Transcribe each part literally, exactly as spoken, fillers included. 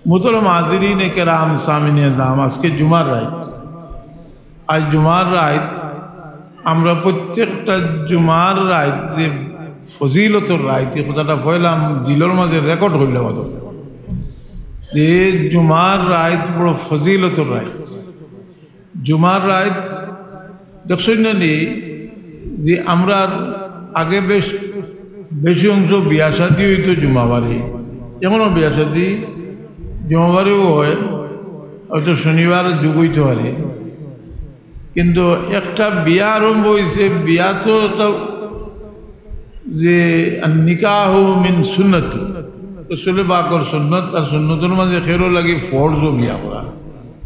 মোহতরম হাজিরিনে কেরাম, সামিনে জাম, আজকে জুমার রাইত। আজ জুমার রাইত, আমরা প্রত্যেকটা জুমার রাইত যে ফজিলতর রাইত, এই কথাটা পয়লা দিলর মাঝে রেকর্ড করিলাম অত, যে জুমার রাইত বড় ফজিলতর রাইত। জুমার রাইত দেখছইন না নি যে আমরার আগে বেশ, বেশি অংশ বিয়া শাদি অইতো জুমাবারে, এখনো বিয়া শাদি জুমাবারেও হয়, হয়তো শনিবার যোগ অইতে পারে। কিন্তু একটা বিয়া আরম্ভ অইছে, বিয়া তো একটা যে নিকাহু মিন সুন্নতি, রসুল পাকর সুন্নত, আর সুন্নতর মাঝে খেরো লাগি ফরজও বিয়া করা।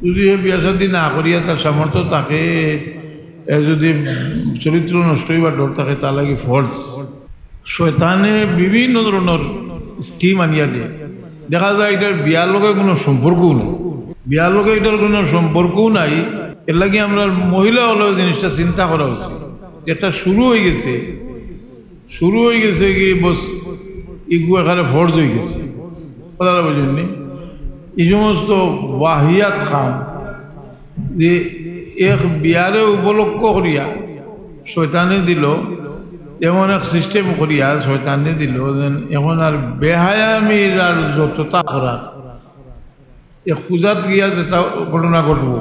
যদি হে বিয়া শাদি না করিয়া তার সামর্থ্য থাকে, এ যদি চরিত্র নষ্ট অইবার ডর থাকে, তার লাগি ফরজ। শয়তানে বিভিন্ন ধরনর স্কিম আনিয়া দেয়। দেখা যায় এটার বিয়ার লগে কোনো সম্পর্কও নাই, বিয়ার লগে এটার কোনো সম্পর্কও নাই। এর লাগি আমরা মহিলা অকলর জিনিসটা চিন্তা করা উচিত। এটা শুরু অইগেছে, শুরু অইগেছে কি বস, ইগু এখানে ফরজ অইগেছে। কথাটা বুঝছইন নি? এই সমস্ত ওয়াহিয়াত কাম যে এক বিয়ারে উপলক্ষ করিয়া শয়তানে দিল, এমন এক সিস্টেম করিয়া শয়তানে দিল, যেন এখন আর বেহায়ামির আর যতটা করার, এ খুজাত গিয়া যেটা ঘটনা ঘটবো,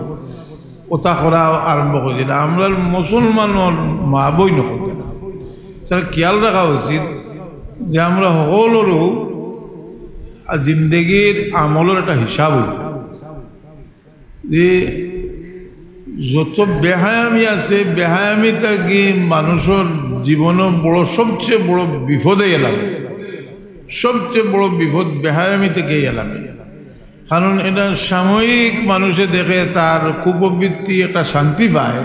ওটা করা আরম্ভ করি দিলা। আমরা মুসলমানর মা বইন অকল, তারা খেয়াল রাখা উচিত যে আমরা সকলরও জিন্দেগির আমলর একটা হিসাব অইব। যে যত বেহায়ামি আছে, বেহায়ামি থাকি মানুষর জীবনর বড়, সবচেয়ে বড় বিপদে গেলাম, সবচেয়ে বড় বিপদ বেহায়ামি থেকে গেলাম। কারণ এটা সাময়িক, মানুষে দেখে তার কুপ্রবৃত্তি একটা শান্তি পায়,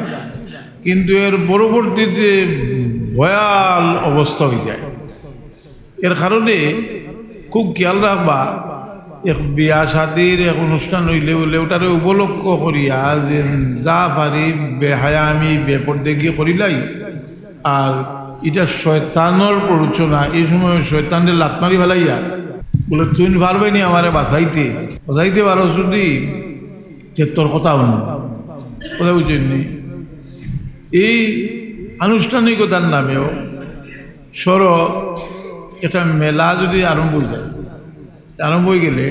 কিন্তু এর পরবর্তীতে ভয়াল অবস্থা হয়ে যায়। এর কারণে খুব খেয়াল রাখবা, এক বিয়া শাদির এক অনুষ্ঠান হইলে হইলে ওটারে উপলক্ষ করিয়া যে যা পারি বেহায়ামি বেপর্দেগি করিলাই। আর এটা শয়তানর প্ররোচনা। এই সময় শয়তানরে লাত মারি ফেলাইয়া বলে, "তুমি পারবে নি আমারে বাঁচাইতে? বাঁচাইতে পারো যদি, যে তোর কথা হুনবো।" কথা বুঝছইন নি? এই আনুষ্ঠানিকতার নামেও সড়ক একটা মেলা যদি আরম্ভ হয়ে যায়, আরম্ভ হয়ে গেলে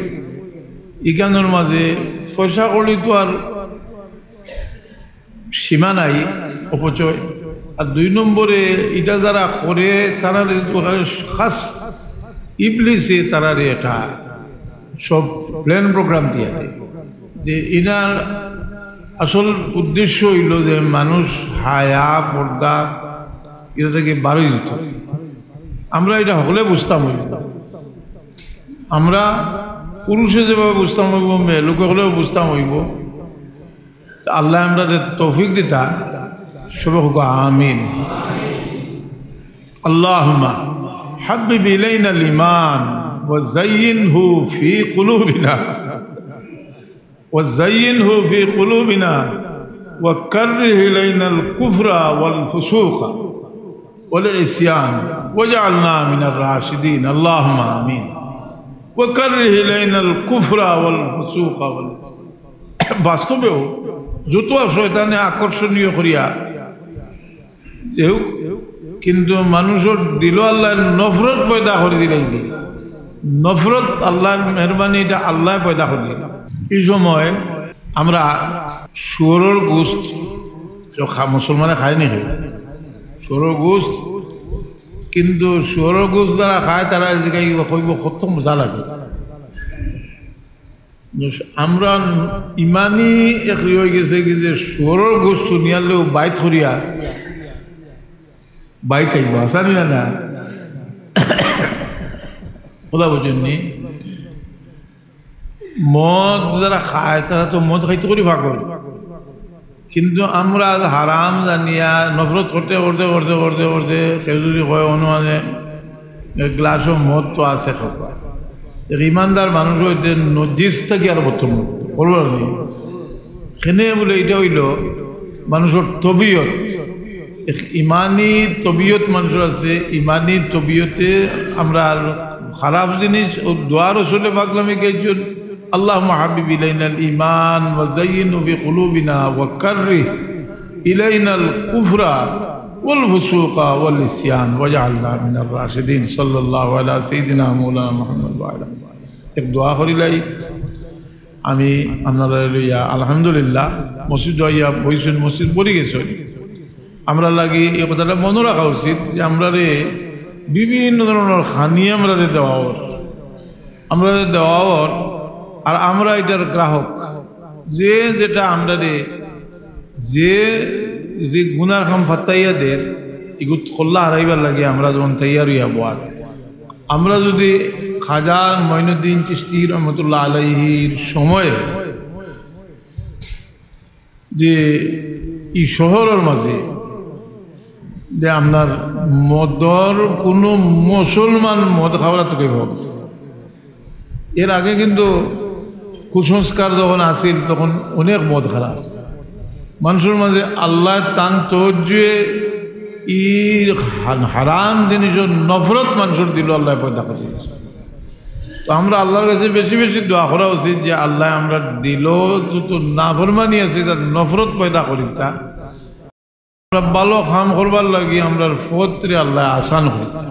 ইখানর মাঝে পয়সা কড়ি তো আর সীমা নাই, অপচয়। আর দুই নম্বরে, এটা যারা করে, তারা খাস ইবলিসে তারারে এটা সব প্ল্যান প্রোগ্রাম দিয়া দেয়, যে এনার আসল উদ্দেশ্য হইল যে মানুষ হায়া, পর্দা, এটা থেকে বারোই দিত। আমরা এটা হকলে বুঝতাম হইব, আমরা পুরুষে যেভাবে বুঝতাম হইব, মেয়ে লোকে হলেও বুঝতাম হইব। আল্লাহ আমরারে তৌফিক দিতা, সবে হোক আমিন। اللهم حبب إلينا الإيمان وزينه في قلوبنا، وزينه في قلوبنا، وكره إلينا الكفر والفسوق والعصيان، واجعلنا من الراشدين، اللهم آمين. وكره إلينا الكفر والفسوق والعصيان. বাস্তবেও যত শয়তানে আকর্ষণীয় করিয়া, যে হোক, কিন্তু মানুষর দিলো আল্লাহ নফরত পয়দা করে দিলাইলে, নফরত আল্লাহর মেহেরবানি, এটা আল্লাহ পয়দা করে দিল। এই সময় আমরা শুয়োরর গোস্ত কেউ খা-, মুসলমানে খায় নি কেউ শুয়োরর গোস্ত, কিন্তু শুয়োরর গোস্ত যারা খায় তারা এই জায়গায় কইব কত মজা লাগে। আমরা ইমানি এক হয়ে গেছে কি যে শুয়োরর গোস্ত শুনিয়ালেও বাইত করিয়া বাইত আইব, আসানি না, না? কথা বুঝেননি? মদ যারা খায় তারা তো মদ খাইতে করি পাগল, কিন্তু আমরা আজ হারাম জানিয়া নফরত করতে করতে করতে করতে করতে কেউ যদি কয় অনুমানে এক গ্লাসও মদ তো আছে খাওয়া, এক ইমানদার মানুষ হইতে নজিস থাকি আরো প্রথম করবো না। কেনে বলে এটা হইল মানুষর তবিয়ত, এক ইমানি তবিয়ত মানুষর আছে। ইমানি তবিয়তে আমরা আর খারাপ জিনিস ও দোয়া রসুলে পাকলামে গেছেন اللهم حبب إلينا الإيمان وزينه في قلوبنا وكره إلينا الكفر والفسوق والعصيان واجعلنا من الراشدين. صلى الله على سيدنا مولانا محمد وعلى آله. এক দোয়া করিলাই। আমি আপনারারে লইয়া আলহামদুলিল্লাহ মসজিদ আইয়া বইছইন, মসজিদ ভরি গেছইন। আমরার লাগি এই কথাটা মনো রাখা উচিত যে আমরারে বিভিন্ন ধরনর খানি আমরারে দেওয়া অর, আমরারে দেওয়া অর, আর আমরা ইটার গ্রাহক। যে যেটা আমরারে, যে যে গুনার কাম ফাত্তাইয়া দের, ইগুত কল্লা হারাইবার লাগি আমরা যেমন তৈয়ার অইয়া বওয়ার, আমরা যুদি খাজা মঈনুদ্দিন চিশতি রহমতুল্লাহ আলাইহির সময়ে যে ই শহরর মাঝে যে আপনার মদর কুনু মুসলমান মদ খাওয়ার তো কেউ হবে। এর আগে কিন্তু কুসংস্কার যখন আছিল তখন অনেক মদ খাওয়া আছিল। মানুষর মাঝে আল্লাহ তান তওয়াজ্জুহে ই হা-, হারাম জিনিসর নফরত মানুষর দিলো আল্লাহ পয়দা করি দিছে। তো আমরা আল্লাহর কাছে বেশি বেশি দোয়া করা উচিত যে আল্লাহ আমরার দিলো যত নাফরমানি আছে তার নফরত পয়দা করি দিতা, আমরা ভালো কাম করবার লাগি আমরার পথরে আল্লাহ আসান করি দিতা।